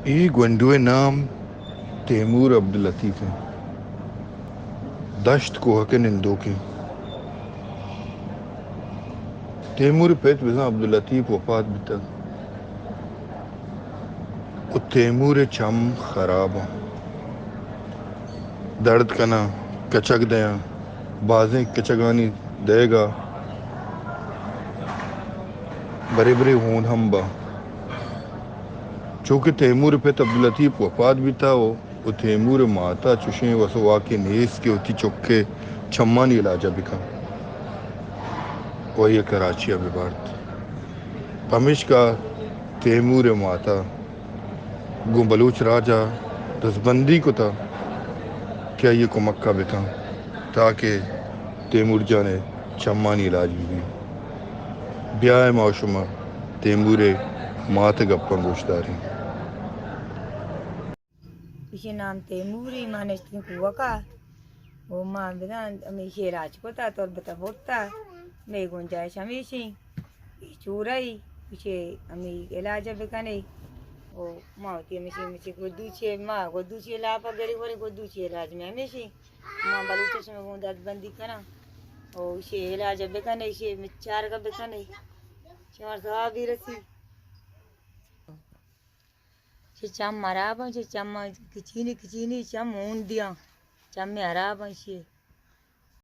اے گونڈو ءِ نام تیمور عبداللطیف اِنت۔ دشت کوہک ءِ نندوک اِنت۔ تیمور ءِ پت بزاں عبداللطیف وفات بیتگ ءُ تیمور ءِ چم خراب اَنت۔ درد کناں، کچگ دیاں، بازیں کچگانی دئیگ ءَ برے برے ہون ہم باں۔ چوکہ تیمور ءِ پت عبداللطیف وفات بیتہ ءُ، ءُ تیمور ءِ مات ءَ چشیں وس ءُ واکے نیست کہ وتی چک ءِ چمانی علاج ءَ بکن ءُ آئی ءَ کراچی ءَ بہ بارت۔ پمیشکا تیمور ءِ مات ءَ گوں بلوچ راج ءَ دزبندی کتہ کہ آئی ءِ کمک ءَ بکن تاکہ تیمور جان ءِ چمانی علاج بہ بیت۔ بیائے ما شما تیمور ءِ مات ءِ گپاں گوش داریں۔ ایشی نام تیموری، ما نشتیں کوکا۔ او ما بزاں ہمیشی علاج کتا، تربت ءَ برتا۔ مے گنجائش ہمیشی، اے چورئی، ایشی ہمے علاج بکنے۔ او ما وتی ہمیشی، ہمیشی گدوچی، ما گدوچی لاپ گری ورے گدوچی علاج میں ہمیشی۔ ما بلوچ شمے گوں داد بندی کنا۔ او ایشی علاج بکنے، ایشی مچار کا بکنے۔ شمار ثوابی رسی۔ چہ چم ہراب اَنت، چہ چم کچینی کچینی چم ہون دیاں، چم ہراب اَنت، چہ